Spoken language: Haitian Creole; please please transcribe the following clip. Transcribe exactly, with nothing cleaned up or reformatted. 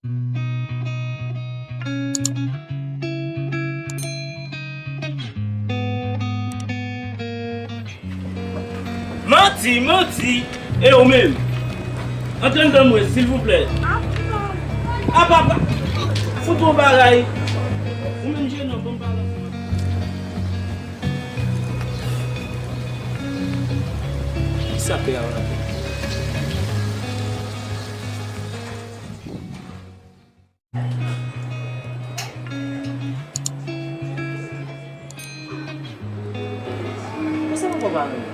Manti, manti. E ou menm? Antre anndan mwen, silvouplè. Apa, apa. Fout yon bagay. Ou menm, jenon, ban m pale. Kisa pè a la? Konsa papa pa renmen.